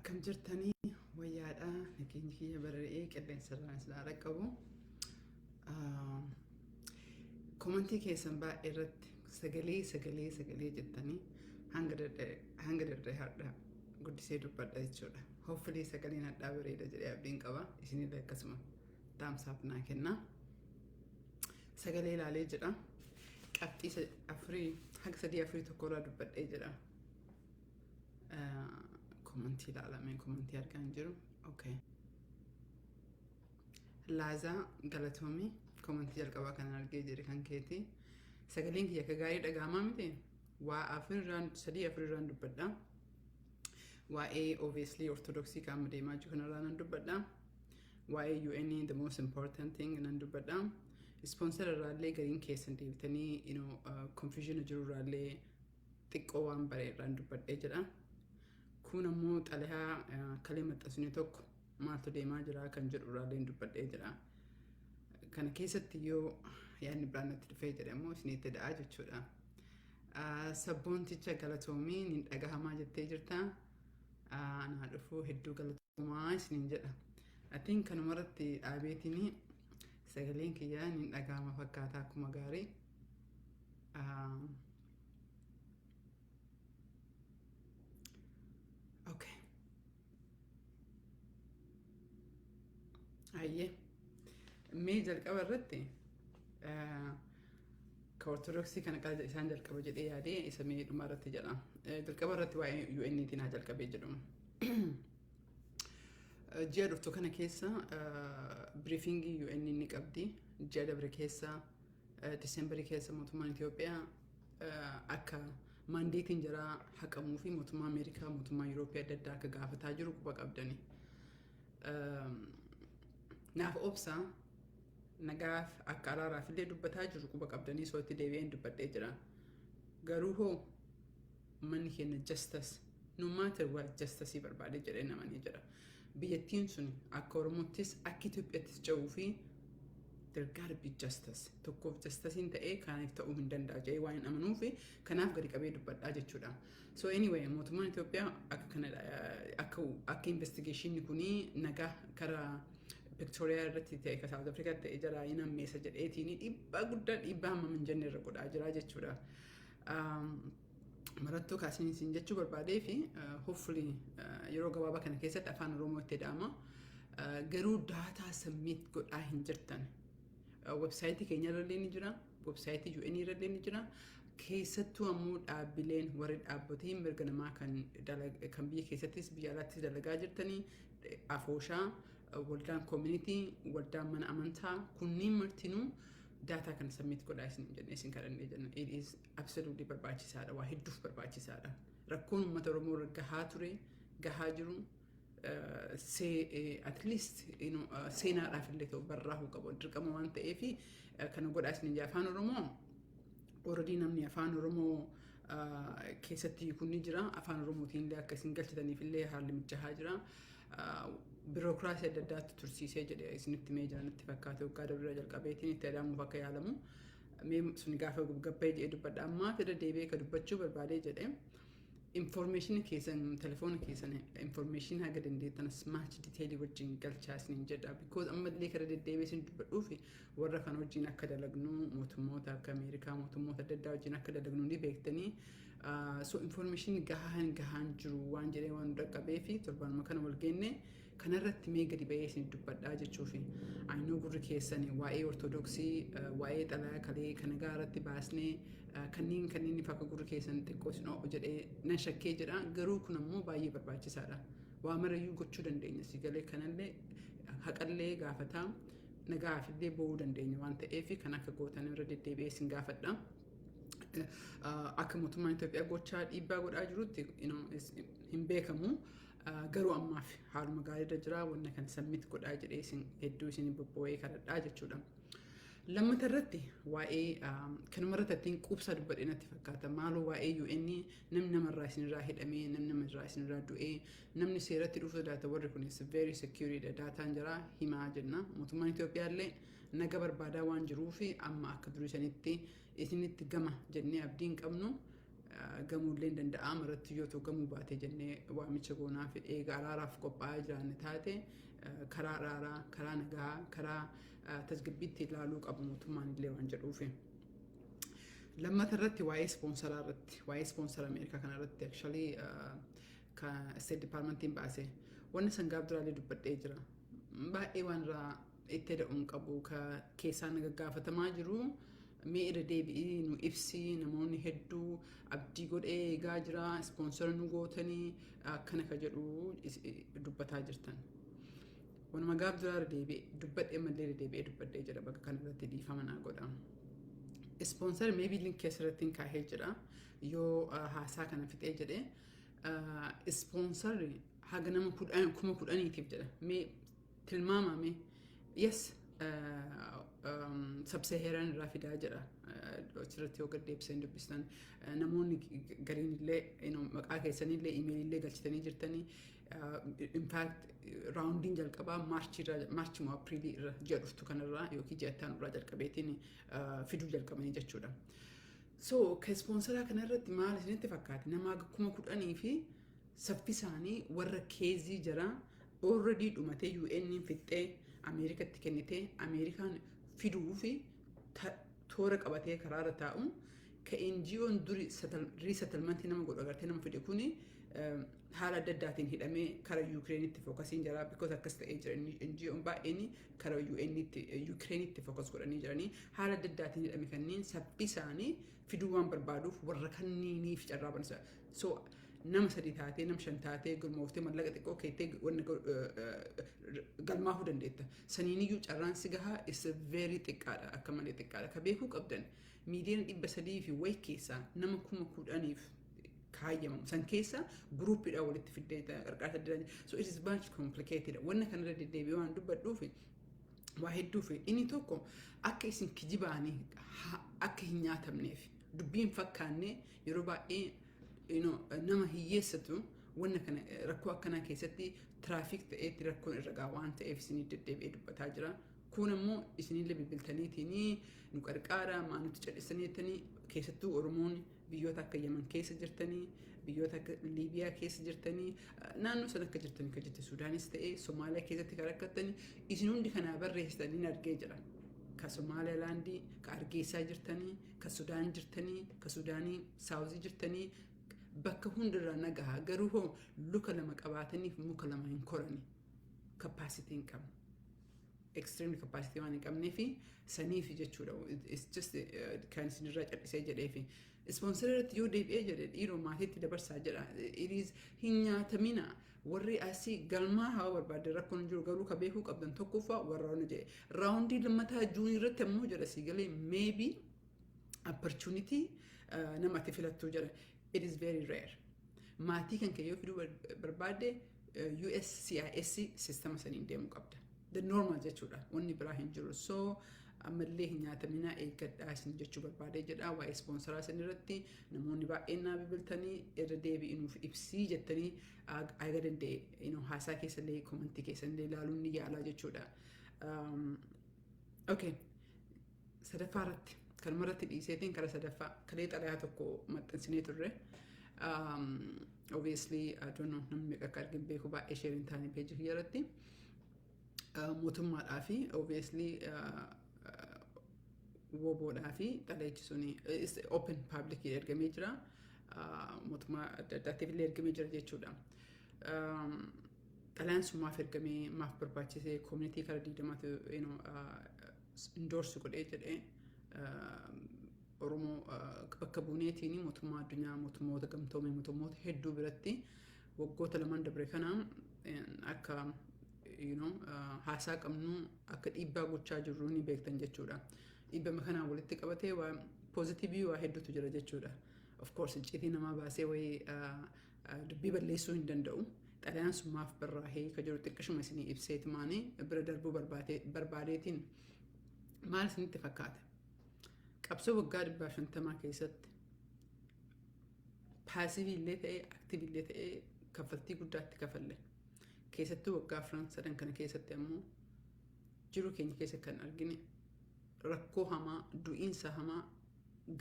Akkam jirtanii? Wayyaadha. Nageenyi kiyya barari'ee qilleensa irraan isin haa dhaqqabu. Komantii keessan baay'ee irratti sagalee sagalee sagalee jettanii hanga dadhabe hadha guddisee dubbadha jechuudha. Hopefully sagaleen hadhaa bareeda jedhee abdiin qaba. Isinillee akkasuma dhaamsaaf naa kenna. Sagalee ilaalee jedha. Qabxii afurii haga sadii afurii tokko irraa dubbadhee jedha. Komantii ilaalamee komantii argaa hin jiru. Okay. Laazaa, galatoomii, komantii jalqabaa kan argee jedhe kan keeti. Sagaleen kiyya akka gaarii dhaga'amaa miti. Waa afurirraan, sadii afurirraan dubbadha. Waa'ee obviously Ortodoksii qaama deemaa jiru kanarraa nan dubbadha. Waa'ee UN, the most important thing, nan dubbadha. Sponsor irraallee gariin keessan deebitanii confusion jiru irraallee xiqqoo waan bare irraan dubbadhee jedha. Kun ammoo xalayaa kalee maxxansine tokko maaltu deemaa jira kan jedhu irraallee dubbadhee jedha. Kana keessatti yoo yaadni biraan natti dhufee jedhe immoo isinitti da'a jechuudha. Sabboonticha, galatoomii, ni dhagahamaa jettee jirta. Anaa dhufuu, hedduu galatoomaa isiniin jedha. Atiin kanumarratti dhaabeetiin sagaleen kiyyaa ni dhagahama fakkaata akkuma gaarii. Okay. Ayyee. Mee jalqaba irratti ka Ortodoksii kana qala isaan jalqaba jedhee yaadee isa mee dhuma irratti jedha. Jalqaba irratti waa'ee UN'tiin haa jalqabee jedhu. Ji'a dhuftu kana keessa briefingii UN ni qabdi. Ji'a dabre keessa, Diseembarii keessa, mootummaan Itoophiyaa akka mandateiin jaraa haqamuu fi mootummaa Ameerikaa, mootummaa Yurooppii adda addaa akka gaafataa jiru quba qabdani. Naaf obsaa, nagaaf akka araaraaf illee dubbataa jiru quba qabdanii soo itti deebi'een dubbadhee jira. Garuu hoo manni keenya justice, no matter what, justice barbaade jedhee namanii jira. Biyyattiin sun akka Oromottis akka Itoophiyaattis ce'uu fi there gotta be justice. Tokkoof justiceiin ta'ee kaaniif ta'uu hin danda'a jedhee waan hin amanuuf kanaaf gadi qabee dubbadhaa jechuudha. So anyway, mootummaan Itoophiyaa akka kana akka investigationni kuni nagaa karaa Pretoria irratti ta'e, ka South Africa ta'e jara hin ammeessa jedheetiin dhiibbaa guddaa, dhiibbaa hamma hin jenne irra godhaa jira jechuudha. Marattoo kaasanii isin jechuu barbaadee fi hopefully yeroo gabaabaa kana keessatti afaan Oromoo itti dha'ama. Garuu data submit godhaa hin jirtan. Websiteii keenya irra ni jira, websiteii UN irra ni jira. Keessattuu ammoo dhaabbileen warri dhaabbotii mirga namaa kan biyya keessattis biyya alaattis dalagaa jirtanii, afooshaa, waldaan community, waldaan mana amantaa kunniin martinuu data kana submit godhaa isin jennee isin kadhannee jenna. It is absolutely barbaachisaadha. Waa hedduuf barbaachisaadha. Rakkoon uummata Oromoo irra gahaa ture, gahaa jiru, at least seenaadhaaf illee ta'u barraa'uu qabu dirqama waan ta'eef kana godhaa isin jaa. Afaan Oromoo already namni afaan Oromoo keessatti kun ni jira. Afaan Oromootiin illee akka isin galchitaniif illee haalli mijaa'aa jira. Birookiraasii adda addaatti tursiisee jedhee isinitti mee jira natti fakkaate, waggaa dabra jalqabeetiin itti adamuuf akka yaalamu. Mee sun gaafa gabbee jedhee dubbadha. Ammaa fedha deebi'ee ka dubbachuu barbaadee jedhee, information keessan, telefoona keessan, information haga dandeettan smart detailii wajjin galchaa isiniin jedha, because ammallee kara deddeebi'ee isin dubbadhuuf warra kan wajjin akka dalagnu, mootummoota akka Ameerikaa, mootummoota adda addaa wajjin akka dalagnu ni beektanii. So information gahaan gahaan jiru waan jedhee waan dhaqqabee fi torbaanuma kana wal geenne kanarratti mee gadi ba'ee isin dubbadhaa jechuufi. Aynoo gurri keessan waa'ee Ortodoksii, waa'ee xalayaa kalee kana gaaratti baasnee kanneen kanneen akka gurri keessan xiqqoo isin o'u jedhee nan shakkee jedha. Garuu kun ammoo baay'ee barbaachisaadha. Waa marayyuu gochuu dandeenya, si galee kanallee haqallee gaafataa nagaafillee bo'uu dandeenya waan ta'eef kan akka gootan irra deddeebi'ee isin gaafadha. Akka mootummaan Itoophiyaa gochaa dhiibbaa godhaa jirutti hin beekamu. Garuu ammaaf haaluma gaariirra jira, wanna kan submit godhaa jedhee isin hedduu isin bobboo'ee kadhadhaa jechuudha. Lammata irratti waa'ee kanuma irratti ittiin quubsaa dubbadhee natti fakkaata. Maaloo waa'ee UN, namni namarraa isinirraa hidhamee, namni namarraa isinirraa du'ee, namni seeratti dhufuu sodaata, warri kunis very secure dataan jira himaa jenna. Mootummaan Itoophiyaa illee naga barbaadaa waan jiruuf amma akka durii sanitti isinitti gama jennee abdii hin qabnu. Gamuullee hin danda'ama irratti yoo ta'u gamuu baate jennee waamicha goonaa fi eega araaraaf qophaa'aa jiraanne taate, karaa araaraa, karaa nagaa, karaa tasgabbiitti ilaaluu qabu mootummaan illee waan jedhuufi. Lammata irratti waa'ee sponsoraa irratti, waa'ee sponsora Ameerikaa kana irratti, actually kan State Departmentiin baase, wanni san gaaf duraallee dubbadhee jira. Baay'ee waan irraa itti da'uun qabu ka keessaan gaggaafatamaa jiru. Mee irra deebi'ii nu ibsi, namoonni hedduu abdii godhee eegaa jira, sponsora nu gootanii akkana ka jedhu dubbataa jirtan. Waanuma gaaf duraa irra deebi'ee dubbadhee mallee irra deebi'ee dubbadhee jira, bakka kana irratti dhiifama naa godha. Sponsor maybe linkii asirratti hin kaahee jira, yoo haasaa kana fixee jedhee sponsorri haga nama 10,000tiif jedha. Mee tilmaamame, yes, Sub-Saharan irraa fidaa jedha. Achirratti yoo gad deebisanii dubbistan, namoonni gariin illee maqaa keessanillee emailillee galchitanii jirtanii. In fact, roundiin jalqabaa March moo Apriilii irra ji'a dhuftu kanarraa yookiin ji'a itti irraa jalqabeetiin fiduu jalqabanii jechuudha. So ka sponsoraa kanarratti maal isinitti fakkaate? Nama 10,000 fi saffisaanii warra caseii jira already dhumatee, UN fixxee Ameerikatti kennitee, Ameerikaan fiduu fi toora qabatee karaarra taa'u, ka NGO'n duri resettlementii nama godhu agartee nama fide kuni haala adda addaatiin hidhamee kara Yukireenitti focusiin jira, because akkas ta'ee jira. NGO'n baay'een kara UNitti Yukireenitti focus godhanii jiranii, haala adda addaatiin hidhame. Kanneen saffisaanii fiduu waan barbaaduuf warra kanniiniif carraa banisa. So nama sadi taatee, nama shan taatee gurmooftee, mallaqa xiqqoo keettee wanna galmaahuu dandeetta. Saniiniyyuu carraan si gahaa is very xiqqaadha, akka malee xiqqaadha. Ka beekuu qabdan, miiliyoona 300 fi wayi keessaa nama 10,000f kaayyamamu. San keessa groupiidhaan walitti fiddee qarqaarsa adda addaa. So it is much complicated. Wanna kanarra deddeebi'ee waan dubbadhuuf waa hedduuf, inni tokko akka isin kijibaanii akka hin nyaatamneef, dubbiin fakkaanne yeroo baay'ee nama hiyyeessatu wanna kana rakkoo akkanaa keessatti traffic ta'eetti rakkoon irra gaa waan ta'eef isinii deddeebi'ee dubbataa jira. Kun immoo isinillee bilbiltaniitiin nu qarqaara maa nuti callisanii jettanii, keessattuu Oromoon biyyoota akka Yaman keessa jirtanii, biyyoota akka Liibiyaa keessa jirtanii, naannoo sana akka jirtanii kan jirte, Sudaanis ta'ee Somaaliyaa keessatti kan rakkattanii, isin hundi kanaa barreessitanii argee jira. Ka Somaalilaandii, ka Argeessaa jirtanii, ka Sudaan jirtanii, ka Sudaanii Southii jirtanii, bakka hundirraa nagaha. Garuu hoo luka lama qabaataniif muka lama hin korani, capacity hin qabne. Extremely capacity waan hin qabnee fi saniif jechuudha. It's just kan isinirraa callisee jedheefi. Sponsor irratti yoo deebi'ee jedhe, dhiiroo maatiitti dabarsaa jedha. It is hin nyaatamina. Warri asii galmaa haa barbaadde rakkoon hin jiru, garuu ka beekuu qabdan tokkoffaa warra waan jedhe. Roundii lammataa Juunii irratti ammoo jedha, si galee, maybe opportunity nama ati filattuu jedha. It is very rare. Maatii kan kee yoo fiduu barbaadde, USCIS sistema saniin deemuu qabda. The normal jechuudha. Wanni biraa hin jiru. So ammallee hin nyaataminaa, eeggadhaa isin jechuu barbaadee jedha. Waa'ee sponsoraa isin irratti namoonni baay'een naa bilbiltanii irra deebi'inuuf ibsii jettanii, aga danda'e haasaa keessallee commentii keessallee ilaaluun ni yaalaa jechuudha. Okay. Sadaffaa irratti kanuma irratti dhiiseetiin kara sadaffaa kalee xalayaa tokko maxxansinee turre. Obviously, I don't know namni meeqa akka argin beeku, baay'ee share hin taane pageii kiyya irratti. Mootummaadhaa fi obviously WBOdhaa fi xalayichi suni open public ergamee jira. Mootummaa adda addaatiif illee ergamee jira jechuudha. Xalayaan sun maaf ergamee, maaf barbaachisee, community kara 20tu endorse godhee jedhee, Oromoo bakka buuneetiin mootummaa addunyaa, mootummoota gamtoomee, mootummoota hedduu biratti waggoota lamaan dabre kana akka haasaa qabnu, akka dhiibbaa gochaa jirru ni beektan jechuudha. Dhiibbama kanaan walitti qabatee waa positiveii waa hedduutu jira jechuudha. Of course, icciitii namaa baasee wayii dubbii balleessuu hin danda'u. Xalayaan sun maaf barraa'ee ka jiru xiqqishuma isinii ibseetumaanii bira darbuu barbaadeetiin, maal isinitti fakkaata? Qabsoo waggaa 150 keessatti passiveii illee ta'ee activeii illee ta'ee kaffaltii guddaatti kafalle. Keessattuu waggaa afran sadan kana keessatti ammoo jiru keenya keessa kan argine rakkoo hamaa, du'iinsa hamaa,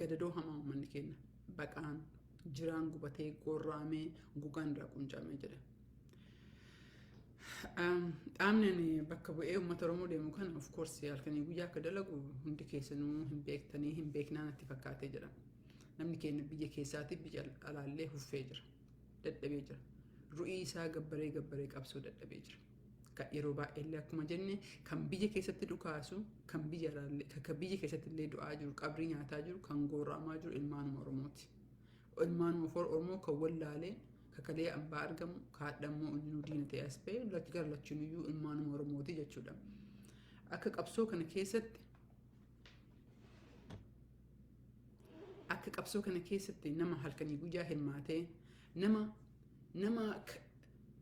gadadoo hamaa, uummanni keenya baqaan Jiraan gubatee, gorraamee, gogaan irraa quncamee jedhe. Dhaabni ani bakka bu'ee uummata Oromoo deemu kana, of course, halkanii guyyaa akka dalagu hundi keessanuu hin beektanii, hin beeknaa natti fakkaatee jira. Namni keenya biyya keessaatiif biyya alaallee huffee jira. Dadhabee jira. Ru'ii isaa gabbaree gabbaree qabsoo dadhabee jira. Kan yeroo baay'eellee akkuma jenne, kan biyya keessatti dhukaasu, kan biyya alaallee, kan biyya keessatti illee du'aa jiru, qabrii nyaataa jiru, kan gorra'amaa jiru ilmaanuma Oromooti. Ilmaanuma Oromoo kan wallaalee kakalee abbaa argamu kaadhammoo inni diina ta'e as ba'e gara lachuuniyyuu ilmaanuma Oromooti jechuudha. Akka qabsoo kana keessatti nama halkanii guyyaa hirmaatee, nama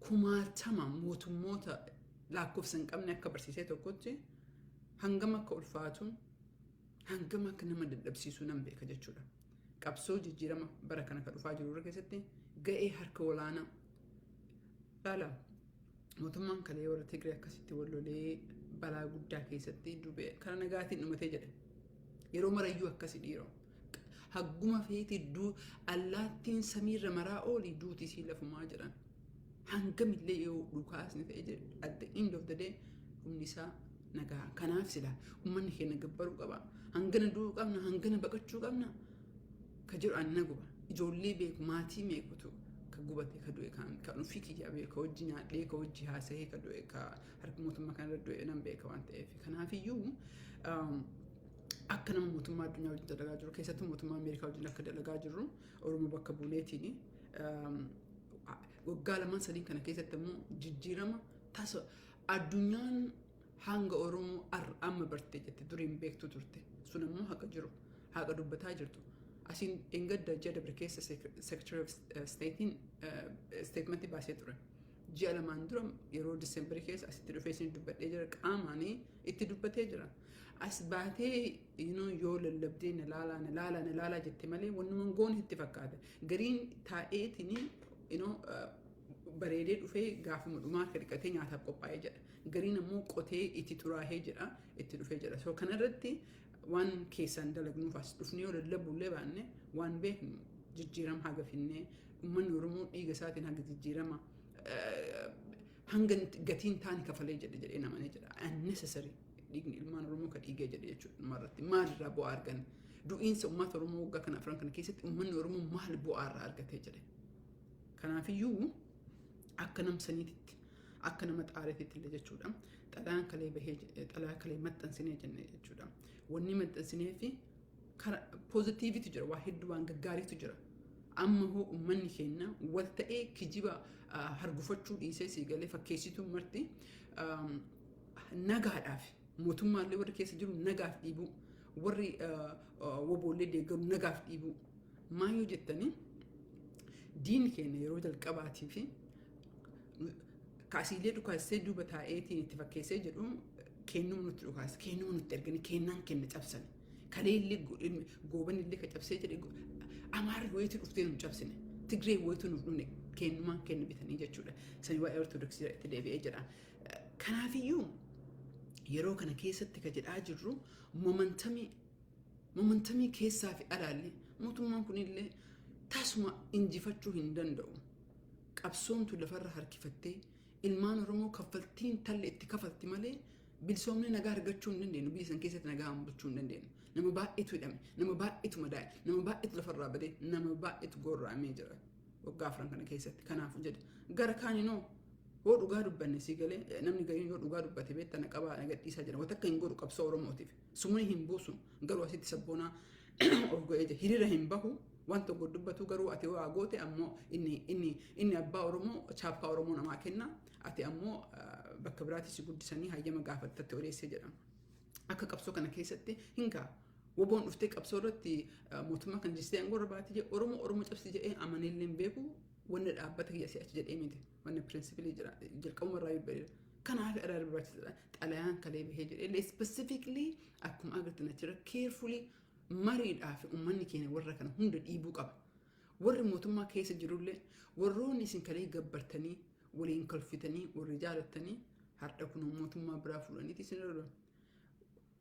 kumaatama mootummoota lakkoofsa hin qabne akka barsiisee tokkotti, hangam akka ulfaatu, hangam akka nama dadhabsiisu nan beeka jechuudha. Qabsoo jijjiirama bara kana kan dhufaa jiru irra keessatti ga'ee harka olaanaa laala. Mootummaan kalee warra Tigree akkasitti wal lolee balaa guddaa keessatti dubee karaa nagaatiin dhumatee jedhe. Yeroo marayyuu akkasi dhiiroo. Hagguma feeti allaattiin samiirra maraa oolii duuti isii lafumaa jedhan. Hangamillee yoo dhukaasni ta'e jedhe, at the end of the day humni isaa nagaa. Kanaaf sila uummanni keenya gabbaruu qaba. Hangana du'uu qabna, hangana baqachuu qabna. Ka jedhu ani na guba. Ijoollee beeku, maatii meequtu ka gubate, ka du'e, kan ofii kiyyaa beeku, ka hojii nyaadhee, ka hojii haasa'ee, ka du'e, ka harka mootummaa kanarra du'e nan beeka waan ta'eef. Kanaafiyyuu akka nama mootummaa addunyaa wajjin dalagaa jiru, keessattuu mootummaa Ameerikaa wajjin akka dalagaa jirru, Oromoo bakka buuneetiin, waggaa lamaan sadiin kana keessatti immoo jijjiirama tasa addunyaan hanga Oromoo amma bartee jette duriin beektu turte, sun ammoo haqa jiru haqa dubbataa jirtu. Asiin engadda ji'a dabre keessa Secretary of Statein statementii baasee ture. Ji'a 2n dura yeroo Diseembarii keessa asitti dhufee isin dubbadhee jira, qaamaanii itti dubbatee jira. As baatee yoo lallabdee na laalaa, na laalaa, na laalaa jette malee wannuma goon itti fakkaata. Gariin taa'eetiin bareedee dhufee gaafuma dhumaa harka dhiqatee nyaataaf qophaa'ee jedha. Gariin ammoo qotee itti xuraahee jedha, itti dhufee jedha. So kanarratti waan keessaan dalagnuuf as dhufnee yoo lallabullee baanne, waan beeknu jijjiirama haga finnee, uummanni Oromoo dhiiga isaatiin haga jijjiirama hanga gatiin taane kafalee jedhe jedhee namanii jedha. Unnecessary dhiigni ilmaan Oromoo ka dhiigee jedhe jechuudha dhumarratti. Maalirraa bu'aa arganne? Du'iinsa uummata Oromoo waggaa kana afran kana keessatti uummanni Oromoo maal bu'aa irraa argatee jedhe? Kanaafiyyuu akka namsaniititti, akka nama xaareetitti illee jechuudha. Xalayaan kalee bahee, xalayaa kalee maxxansinee jenne jechuudha. Wanni maxxansinee fi positiveitu jira, waa hedduu waan gaggaariitu jira. Amma hoo uummanni keenya wal ta'ee kijiba hargufachuu dhiisee, sii galee, fakkeessituu marti nagaadhaaf, mootummaallee warri keessa jiru nagaaf dhiibuu, warri woboollee deeggaru nagaaf dhiibuu. Maal yoo jettanii, diinni keenya yeroo jalqabaatii fi kaasiilee dhukaasee duuba taa'eetiin itti fakkeessee jedhu, kennuma nutti dhukaase, kennuma nutti erganii, kennaan kenna cabsan. Kaleellee goobanillee ka cabsee jedhe, Amaarri wayitu dhuftee nu cabsine, Tigree wayitu nuuf dhufne, kennumaan kenna bitanii jechuudha. Sani waa'ee Ortodoksii itti deebi'ee jedha. Kanaafiyyuu yeroo kana keessatti ka jedhaa jirru, momentumii keessaa fi alaallee mootummaan kunillee tasuma injifachuu hin danda'u. Qabsoomtu lafarra harkifattee ilmaan Oromoo kaffaltiin talle itti kafalti malee bilisoomni nagaa argachuu hin dandeenyu. Biyya san keessatti nagaa bulchuu hin dandeenyu. Nama baay'eetu hidhame, nama baay'eetu madaa'e, nama baay'eetu lafarraa badee, nama baay'eetu gorra'amee jira waggaa 4 kana keessatti. Kanaafuu jedhe, gara kaaninoo yoo dhugaa dubbanne, sii galee, namni gariin yoo dhugaa dubbate beekta na qabaa na gadhiisaa jira. Wanta akka hin godhu qabsoo Oromootiif. Sumuni hin buusu, garuu asitti sabboonaa of godhee jira. Hiriira hin bahu, waan tokko dubbatu, garuu ati waa goote ammoo inni abbaa Oromoo chaappaa Oromoo namaa kenna, ati ammoo bakka biraatti si guddisanii hayyama gaafattatti odeessee jedhama. Akka qabsoo kana keessatti hin ga'a. Woboon dhuftee qabsoo irratti mootummaa kan jistee aangoo irra baate jedhe, Oromoo Oromoo cabsi jedhee amaneellee hin beeku, wanna dhaabbata kiyya si'achi jedhee miti. Wanna principle jira jalqabuma irraa bareeda. Kanaaf araara barbaachisaadha. Xalayaan kalee bahee jedhee specifically akkuma agartan achirra carefully mariidhaaf uummanni keenya warra kana hunda dhiibuu qaba. Warri mootummaa keessa jirullee, warroonni isin kalee gabbartanii waliin kolfitanii warri jaalattanii, har'a kun mootummaa biraa fuudhaniiti isin irra.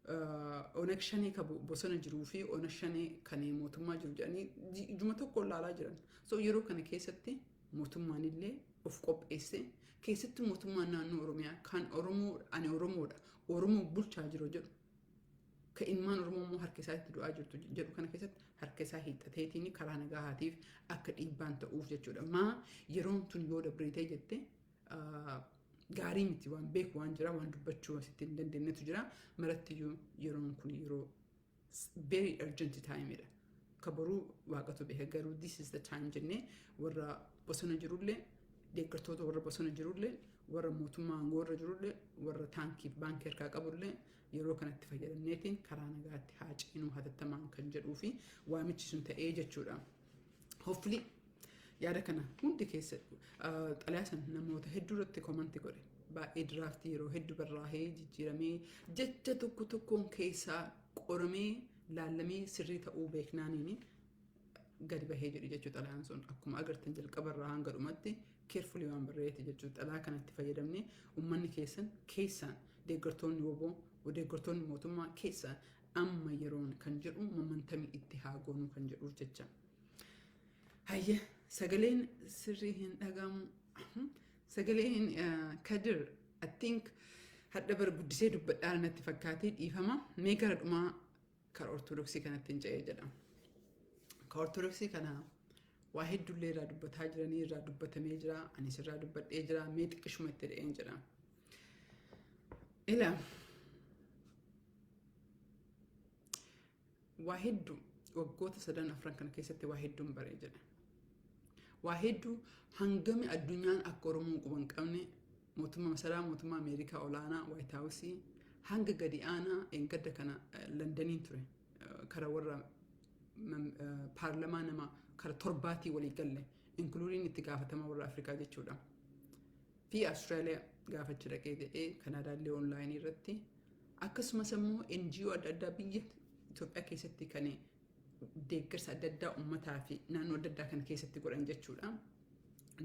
Onag Shanee ka bosona jiruu fi Onag Shanee kan mootummaa jiru jedhanii ijuma tokko ilaalaa jiran. So yeroo kana keessatti mootummaan illee of qopheesse, keessatti mootummaan naannoo Oromiyaa kan Oromoo, ani Oromoodha, Oromoo bulchaa jiru jedhu, ka ilmaan Oromoo immoo harka isaa itti du'aa jirtu jedhu kana keessatti harka isaa hiixateetiin karaa nagahaatiif akka dhiibbaan ta'uuf jechuudha. Maa yeroon tun yoo dabreetee jette gaarii miti. Waan beeku waan jira, waan dubbachuu asitti hin dandeenyetu jira. Marattiyyuu yeroon kun yeroo very urgent timeidha. Ka boruu waaqatu beeka, garuu this is the time jennee warra bosona jirullee, deeggartoota warra bosona jirullee, warra mootummaa aangoo irra jirullee, warra taankiif baankii harkaa qabullee yeroo kanatti fayyadamneetiin karaa nagaatti haa ceenuu hatattamaan kan jedhuu fi waamichi sun ta'ee jechuudha. Hopefully yaada kana hundi keessa xalayaa sana namoota hedduu irratti comment godhe. Baay'ee draft yeroo hedduu barraa'ee, jijjiiramee, jecha tokko tokkoon keessaa qoramee, laallamee, sirrii ta'uu beeknaaniin gadi bahee jedhu jechuudha. Xalayaan sun akkuma agartan jalqabarraa hanga dhumatti carefully waan barreete jechuudha. Xalayaa kanatti fayyadamnee uummanni keessan keessaan, deeggartoonni WBO, deeggartoonni mootummaa keessaan, amma yeroon kan jedhu momentum itti haa goonuu kan jedhuuf jecha. Hayya, sagaleen sirrii hin dhagahamu. Sagaleen Kadir, I think hadha bara guddisee dubbadhaa natti fakkaatee, dhiifama. Mee gara dhumaa kara Ortodoksii kanatti hin ce'ee jedha. Ka Ortodoksii kana waa hedduullee irraa dubbataa jiranii, irraa dubbatamee jira. Anis irraa dubbadhee jira. Mee xiqqishuma itti dha'een jedha. Ila, waa hedduu waggoota sadan afran kana keessatti waa hedduun baree jedha. Waa hedduu, hangami addunyaan akka Oromoo quba hin qabne, mootummaa masaraa mootummaa Ameerikaa olaanaa White House hanga gadi aanaa. Eengadda kana Londaniin ture, kara warra paarlamaa nama kara torbaatii walii galle, including itti gaafatama warra Afrikaa jechuudha. Fi Austraaliyaa gaafachi dhaqee jedhee, Kanaadaallee online irratti, akkasumas immoo NGO adda addaa biyya Itoophiyaa keessatti kan deeggarsa adda addaa uummataa fi naannoo adda addaa kan keessatti godhan jechuudha.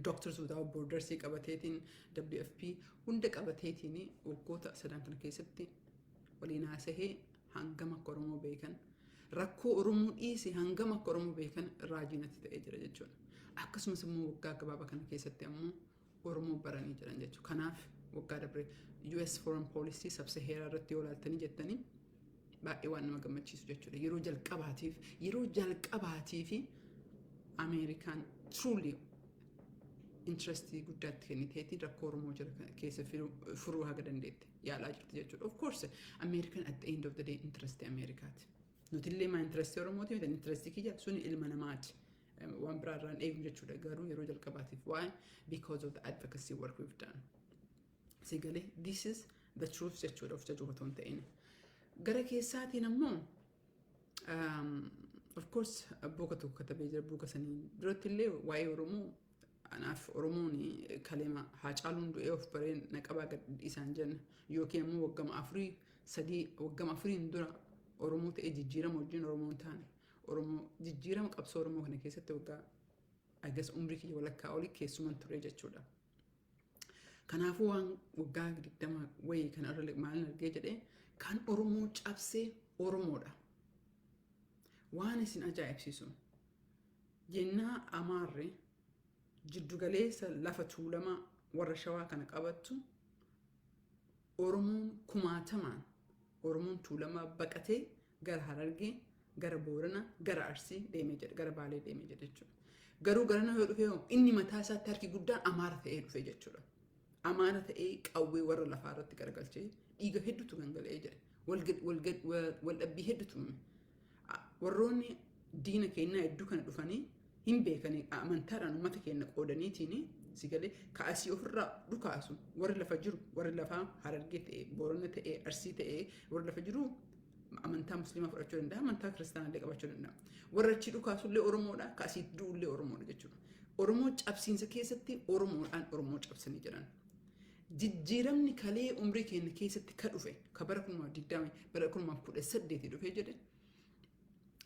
Doctors Without Borders qabateetiin, WFP hunda qabateetiin, waggoota sadan kana keessatti waliin haasahee hangam akka Oromoo beekan, rakkoo Oromoo dhiise hangam akka Oromoo beekan raajii natti ta'ee jira jechuudha. Akkasumas immoo waggaa gabaabaa kana keessatti ammoo Oromoo baranii jiran jechuudha. Kanaaf waggaa dabre US Foreign Policy sub-Saharaa irratti yoo ilaaltanii jettanii baay'ee waan nama gammachiisu jechuudha. Yeroo jalqabaatiif Ameerikaan truly interest guddaatti kenniteeti rakkoo Oromoo jira keessa furuu haga dandeette yaalaa jirti jechuudha. Of course, Ameerikaan at the end of the day interest Ameerikaati. Nuti illee maa interest Oromooti miti, interest kiyya suni ilma namaati. Waan biraa irraan eegnu jechuudha, garuu yeroo jalqabaatiif. Why? Because of the advocacy work we've done. Si galee, this is the truth jechuudha, of jajuu otoo hin ta'in. Gara keessaatiin ammoo, of course, book tokko katabee jira. Book sanii duratti illee waa'ee Oromoo, anaaf Oromoon kalema Haacaaluun du'ee of baree naqabaa gad isaan jenna yookiin immoo waggama afurii sadii, waggama afuriin dura Oromoo ta'ee jijjiirama wajjin Oromoo hin taane. Oromoo jijjiirama qabsoo Oromoo kana keessatti waggaa agas umrii kiyya walakkaa olii keessuman ture jechuudha. Kanaafuu waan waggaa 20 wayii kana irra maalin argee jedhee, kan Oromoo cabsee Oromoodha. Waan isin ajaa'ibsiisu, jennaa Amaarri jiddugaleessa lafa Tuulamaa warra Shawaa kana qabattu, Oromoon kumaatamaan, Oromoon Tuulamaa baqatee gara Harargee, gara Boorana, gara Arsii deemee jedha, gara Baalee deemee jedha jechuudha. Garuu garana yoo dhufe inni mataa isaatti harki guddaan Amaara ta'ee dhufe jechuudha. Amaara ta'ee qawwee warra lafaa irratti garagalchee dhiiga hedduutu gangala'ee jedhe. Wal dhabbii hedduutu uume. Warroonni diina keenyaa hedduu kana dhufanii hin beekanii amantaadhaan uummata keenya qoodaniitiin, si galee, kaasii ofirraa dhukaasu. Warri lafa jiru, warri lafaa Harargee ta'e, Boorana ta'e, Arsii ta'e, warri lafa jiru amantaa Musliimaa fudhachuu danda'a, amantaa Kiristaanaa illee qabachuu danda'a. Warra achi dhukaasullee Oromoodha, kaasii du'ullee Oromoodha jechuudha. Oromoo cabsiinsa keessatti Oromoodhaan Oromoo cabsanii jiran. Jijjiiramni kalee umrii keenya keessatti ka dhufe, ka bara 2020, bara 2018 dhufee jedhe,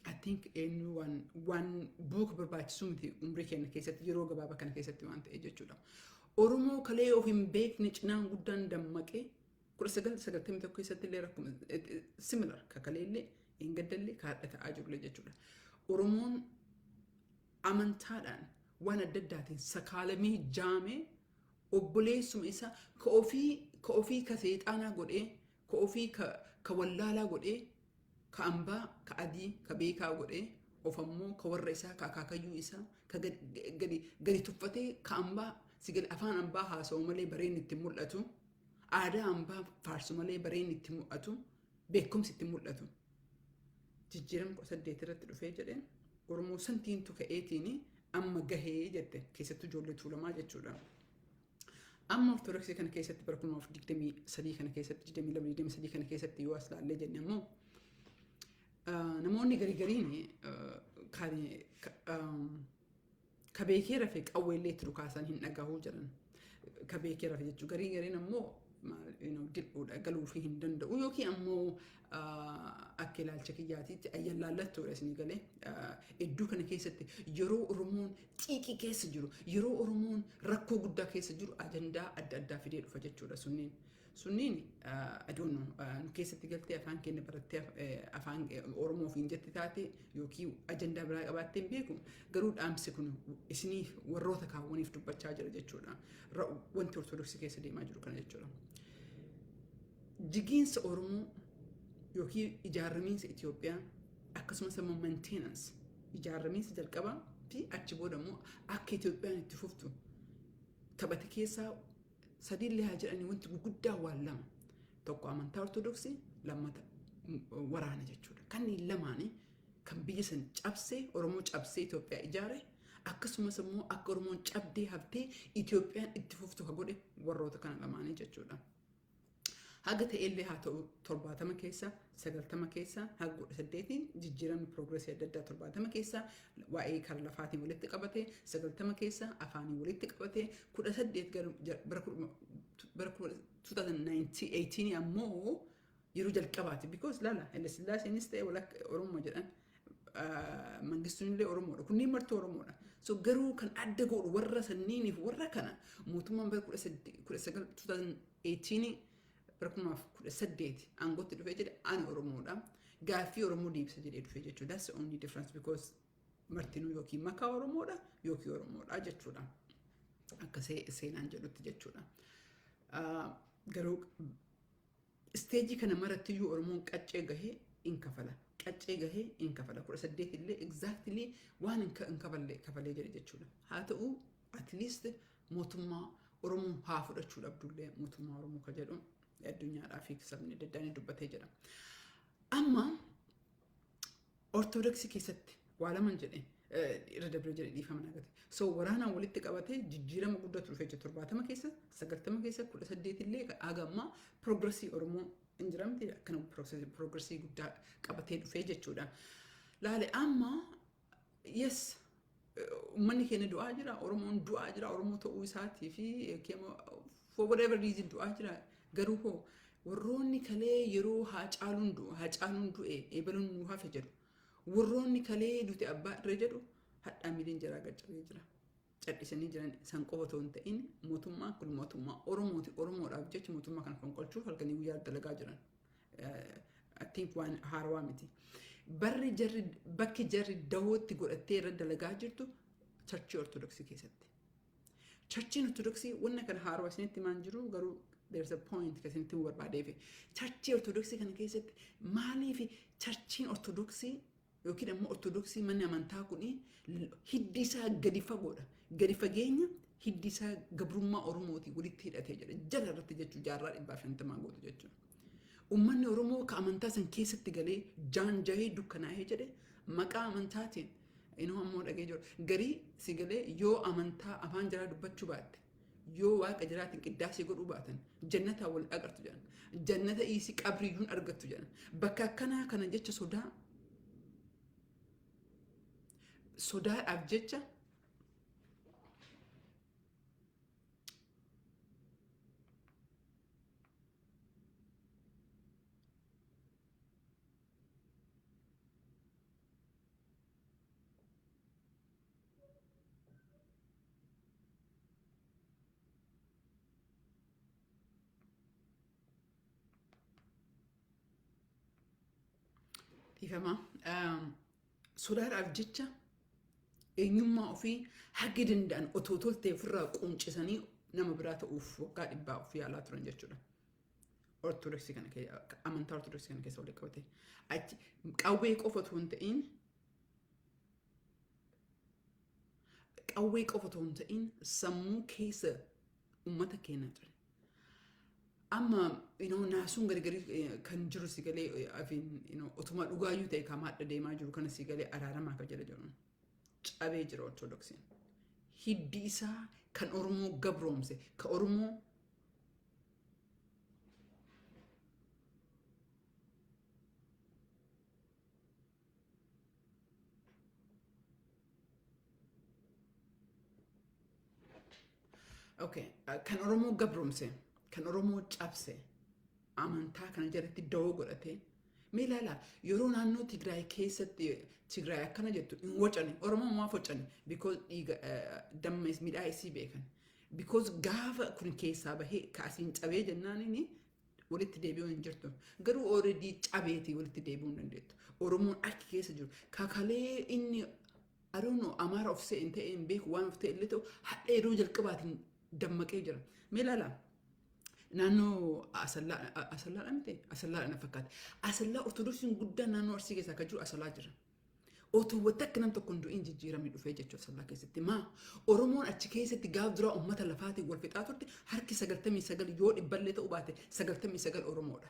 I think eenyu waan book barbaachisu miti umrii keenya keessatti yeroo gabaabaa kana keessatti waan ta'e jechuudha. Oromoo kalee of hin beekne cinaan guddaan dammaqee 1991 keessatti illee rakkuma similar kakaleellee hin gaddallee kaadha ta'aa jirullee jechuudha. Oromoon amantaadhaan waan adda addaatiin sakaalamee jaamee obboleessuma isaa ka ofii ka seexaanaa godhee, ka ofii ka wallaalaa godhee, ka ambaa, ka adii, ka beekaa godhee, of ammoo ka warra isaa, ka akaakayyuu isaa ka gadi gadi tuffatee, ka ambaa si gadi afaan ambaa haasa'u malee bareen itti mul'atu, aadaa ambaa faarsu malee bareen itti mul'atu, beekumsi itti mul'atu. Jijjiirama 18 irratti dhufee jedhee Oromoo santiintu ka'eetiin amma gahee jette, keessattuu ijoollee Tuulamaa jechuudha. Amma Ortodoksii kana keessatti bara 2023 kana keessatti, 22 23 kana keessatti yoo as laallee jenne ammoo, namoonni garii gariin kan ka beekee rafe qawweellee itti dhukaasan hin dhagahuu jedhan. Ka beekee rafe jechuudha. Garii gariin ammoo dil'uudha galuufii hin danda'u yookiin ammoo akka ilaalcha kiyyaatiitti ayyallaallattuudha isinii galee. Iddoo kana keessatti yeroo Oromoon xiiqii keessa jiru, yeroo Oromoon rakkoo guddaa keessa jiru, ajandaa adda addaa fidee dhufa jechuudha sunniin. Sunniin aduun nu keessatti galtee afaan keenya barattee afaan Oromoo ofiin jette taate yookiin ajandaa biraa qabaattee hin beeku, garuu dhaamsi kun isiniif warroota kaawwaniif dubbachaa jira jechuudha. Wanti Ortodoksii keessa deemaa jiru kana jechuudha. Jigiinsa Oromoo yookiin ijaaramiinsa Itoophiyaa, akkasumas immoo maintenance ijaaramiinsa jalqabaa fi achi booda immoo akka Itoophiyaan itti fuftu taphate keessaa sadiillee haa jedhanii, wanti gurguddaa waan lama. Tokko amantaa Ortodoksii, lammata waraana jechuudha. Kanneen lamaanii kan biyya san cabsee, Oromoo cabsee Itoophiyaa ijaare, akkasumas immoo akka Oromoon cabdee haftee Itoophiyaan itti fuftu ka godhe warroota kana lamaanii jechuudha. Haga ta'ellee haa ta'u, 70 keessa, 90 keessa haga 18iin jijjiiramni progressii adda addaa, 70 keessa waa'ee kara lafaatiin walitti qabate, 90 keessa afaanii walitti qabate, 18 bara 2018 ammoo yeroo jalqabaati, because laala, Haile Sillaaseenis ta'e walakka Oromoo jedhan, Mangistuun illee Oromoodha. Kunniin martuu Oromoodha. So garuu kan adda godhu warra sanniiniif warra kana mootummaan bara 19 2018, bara 2018 aangootti dhufee jedhe, ani Oromoodha. Gaaffii Oromoo deebisa jedhee dhufee jechuudha. That's the only difference, because martinuu yookiin makaa Oromoodha yookiin Oromoodha jechuudha. Akka seenaan jedhutti jechuudha. Garuu stageii kana marattiyyuu Oromoon qaccee gahee in kafala. Qaccee gahee in kafala. 18 illee exactly waan hin kafalle kafalee jedhe jechuudha. Haa ta'u, at least mootummaa Oromoo haa fudhachuu dhabdullee mootummaa Oromoo ka jedhu addunyaadhaa fi sabni adda addaa ni dubbatee jira. Amma Ortodoksii keessatti waa laman jedhe irra dabree jedhe, dhiifama nagate. So waraanaan walitti qabatee jijjiirama guddatu dhufee jira, 70 keessa, 90 keessa, 18 illee haga ammaa progressii Oromoo hin jiramti, akkana progressii guddaa qabatee dhufee jechuudha. Laale, amma yes, uummanni keenya du'aa jira, Oromoon du'aa jira, Oromoo ta'uu isaatii fi for whatever reason du'aa jira. Garuu hoo warroonni kalee yeroo Haacaaluun du'u, Haacaaluun du'e, eebaluun nu hafe jedhu, warroonni kalee duute abbaa irra jedhu, hadhaa miiliin jaraa gaccabee jira. Cadhisanii jiran. San qofa otoo hin ta'in, mootummaan kun mootummaa Oromooti. Oromoodhaaf jecha mootummaa kana fonqolchuuf halkanii guyyaa dalagaa jiran. I think waan haarawaa miti. Barri jarri bakki jarri dahootti godhattee irra dalagaa jirtu churchii Ortodoksii keessatti. Churchiin Ortodoksii wanna kana haarawaa isinitti himaan jiru, garuu there's a point kan isinitti himuu barbaadeef. Churchii Ortodoksii kana keessatti maaliif churchiin Ortodoksii yookiin ammoo Ortodoksii manni amantaa kun hiddi isaa gadi fagoodha. Gadi fageenya hiddi isaa gabrummaa Oromootii walitti hidhatee jira. Jala irratti jechuun jaarraa 150 gootu jechuudha. Uummanni Oromoo ka amantaa san keessatti galee jaanjahee dukkanaa'ee jedhe maqaa amantaatiin inuu ammoo dhagee jiru. Garii si galee yoo amantaa afaan jaraa dubbachuu baatte, yoo waaqa jiraatiin qiddaasii godhuu baatan, jannataa wal agartu jedhan. Jannata dhiisii qabriyyuun argattu jedhan. Bakka akkanaa kana jecha sodaadhaaf jecha Dhiifama. Sodaadhaaf jecha eenyummaa ofii hagi danda'an otoo toltee ofirraa quuncisanii nama biraa ta'uuf waggaa 100 of yaalaa turan jechuudha. Ortodoksii kana amantaa Ortodoksii kana keessa walitti qabate. Achi qawwee qofa otoo hin ta'in, qawwee qofa otoo hin ta'in, sammuu keessa uummata keenya ture. Amma naasuun gargarii kan jiru si galee afiin otuma dhugaayyuu ta'e kan hadha deemaa jiru kana si galee araaramaa kan jedha jiru. Cabee jira Ortodoksiin. Hiddi isaa kan Oromoo gabroomse, kan Oromoo. Okay, kan Oromoo gabroomse, kan Oromoo cabse, amantaa kana jalatti dawoo godhatee. Mee ilaala, yeroo naannoo Tigraay keessatti Tigraay akkana jettu hin wacani. Oromoo maaf wacani? Because dhiiga damma midhaa isii beekan. Because gaafa kun keessaa bahee kaasiin cabee jennaan inni walitti deebi'uun hin jirtu. Garuu already cabeetii walitti deebi'uu hin dandeettu. Oromoon achi keessa jiru. Kakalee inni, I don't know, Amaara of se'e hin ta'e hin beeku, waan of ta'e illee ta'u, hadha yeroo jalqabaatiin dammaqee jira. Mee ilaala. Naannoo Asallaa, Asallaadha miti? Asallaadha na fakkaata. Asallaa Ortodoksiin guddaan naannoo Arsii keessaa kan jiru Asallaa jira. Otoo wanta akka nam tokko hin du'in jijjiiramni dhufee jechuudha Asallaa keessatti. Maa Oromoon achi keessatti gaaf duraa uummata lafaatiin wal fixaa turte, harki 99, yoo dhibballee ta'uu baate 99 Oromoodha.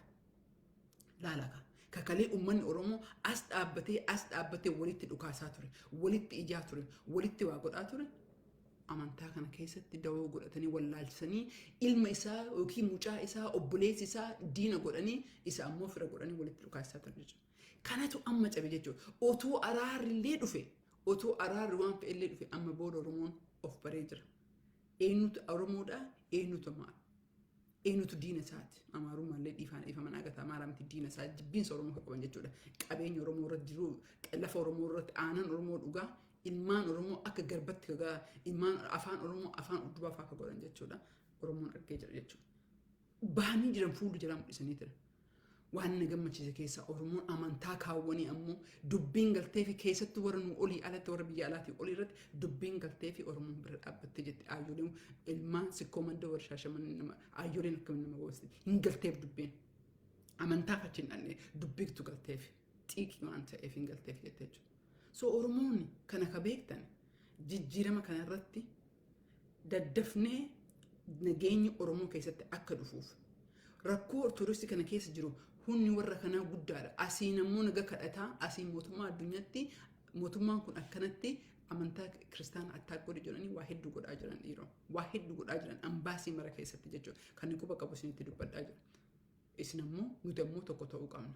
Laala ka. Kakalee uummanni Oromoo as dhaabbatee as dhaabbatee walitti dhukaasaa ture, walitti ijaa ture, walitti waa godhaa ture. Amantaa kana keessatti dawoo godhatanii wallaalchisanii ilma isaa yookiin mucaa isaa, obboleessi isaa diina godhanii, isa ammoo fira godhanii walitti dhukaasaa ture jechuudha. Kanatu amma cabe jechuudha. Otoo araarri dhufe, otoo araarri waan fe'ellee dhufe, amma booda Oromoon of baree jira. Eenyutu Oromoodha? Eenyutu Amaara? Eenyutu diina isaati? Amaarummaallee dhiifaan dhiifaman agata Amaaraa miti, diina isaa jibbiinsa Oromoo kan qaban jechuudha. Qabeenya Oromoo irratti jiru, lafa Oromoo irratti aanan Oromoo dhugaa, ilmaan Oromoo akka garbatti kagaa, ilmaan afaan Oromoo afaan uddubaa fa'aa akka godhan jechuudha. Oromoon argee jira jechuudha. Bahanii jiran, fuulli jalaa mul'isanii jira. Waan na gammachiise keessaa Oromoon amantaa kaawwanii ammoo dubbiin galtee fi keessattuu warra nu olii alatti, warra biyya alaatii olii irratti dubbiin galtee fi Oromoon bira dhaabbattee jetti. Aayyoleen ilmaan Sikkoo Mandoo, warra Shaashamannee, nama aayyoleen akkamiin nama gosti hin galteef dubbiin. Amantaaf achi hin dhanne, dubbiitu galteef, xiiqii waan ta'eef hin galteef jette jechuudha. So Oromoon kana ka beektan jijjiirama kana irratti daddafnee nageenyi Oromoo keessatti akka dhufuuf, rakkoo Ortodoksii kana keessa jiru humni warra kanaa guddaadha. Asiin ammoo naga kadhataa, asiin mootummaa addunyaatti mootummaan kun akkanatti amantaa kiristaanaa attack godhe jedhanii waa hedduu godhaa jiran dhiiroo. Waa hedduu godhaa jiran ambaasii mara keessatti jechuudha. Kan quba qabu isinitti dubbadhaa jira. Isin ammoo, nuti ammoo tokko ta'uu qabna.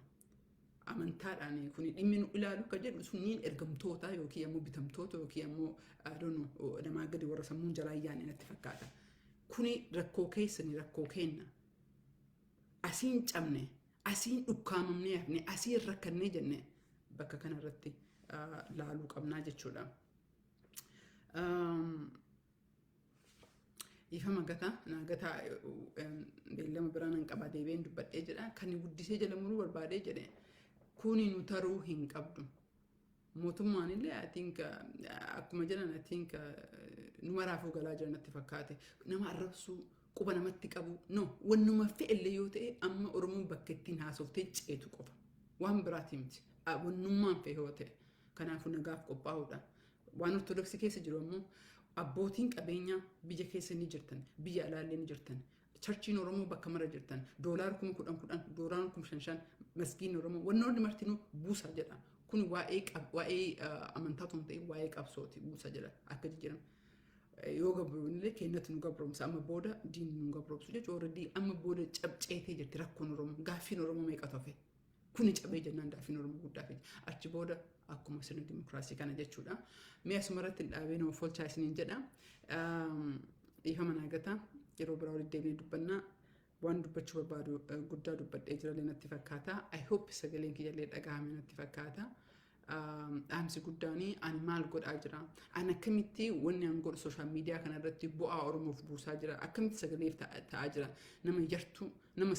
Amantaadhaan kun dhimmi nu ilaalu kan jedhu sunniin ergamtoota yookiin ammoo bitamtoota yookiin ammoo adoon namaa gadi warra sammuun jalaa yaa'an natti fakkaata. Kuni rakkoo keessanii, rakkoo kenna. Asiin cabne, asiin dhukkaamamnee hafne, asiin rakkannee jenne bakka kanarratti laaluu qabnaa jechuudha. Dhiifama gataa naa gataa, beellama biraa nan qaba, deebi'een dubbadhee jedha. Kan guddisee jala muruu barbaadee jedhe, kuni nu taruu hin qabdu. Mootummaan illee, I think, akkuma jedhan, I think nu maraafuu galaa jiran natti fakkaate. Nama arrabsuu, quba namatti qabu, no, wannuma fe'ellee yoo ta'e, amma Oromoon bakka ittiin haasoftee ceetu qofa. Waan biraati miti. Wannummaan fe'e yoo ta'e. Kanaafuu nagaaf qophaa'uudha. Waan Ortodoksii keessa jiru ammoo abbootiin qabeenyaa biyya keessa ni jirtan, biyya alaallee ni jirtan. Churchiin Oromoo bakka mara jirtan, doolaara 10,000 10,000, doolaara 5,000 5,000, maskiin Oromoo, wannoonni martinuu buusaa jedha. Kun waa'ee amantaa otoo hin ta'in waa'ee qabsooti, buusaa jedha akka jijjiiramu. Yoo gabroomnillee keenyatti nu gabroomsa, amma booda diinni nu gabroomsu jechuudha. Already amma booda cabceetee jirti rakkoon Oromoo, gaaffiin Oromoo meeqa tofe. Kuni cabee jennaan gaaffiin Oromoo guddaa fi achi booda akkuma sirna dimokiraasii kana jechuudha. Mee asuma irratti hin dhaabee nama folchaa isiniin jedha. Dhiifama naa gata, yeroo biraa walitti deebinee dubbannaa. Waan dubbachuu barbaadu guddaa dubbadhee jirallee natti fakkaata. I hope sagaleen kiyyallee dhagahame natti fakkaata. Dhaamsi guddaanii ani maal godhaa jira? Ani akkamitti wanni an godhu social media kana irratti bu'aa Oromoof buusaa jira? Akkamitti sagaleef ta'aa jira? Nama yartuu, nama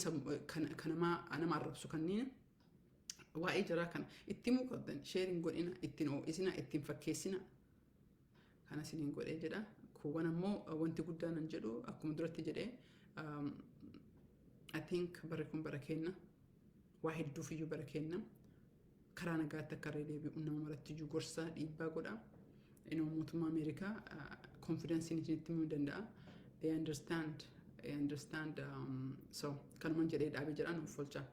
nama arrabsu kanneen Waa'ee jaraa kana itti himuu qabdan, share godhina, ittiin ho'isina, ittiin fakkeessina. Kana isiniin godhee jedha. Kuuwwan ammoo wanti guddaan an jedhu, akkuma duratti jedhee, I think barri kun bara kenna. Waa hedduuf iyyuu bara kenna. Karaa nagaatti akka irra deebi'u nama maratti iyyuu gorsa dhiibbaa godha. Inni mootummaa Ameerikaa confidenceiin isinitti himuu danda'a. They understand. They understand. So kanuman jedhee dhaabee jedhaan of oolchaa.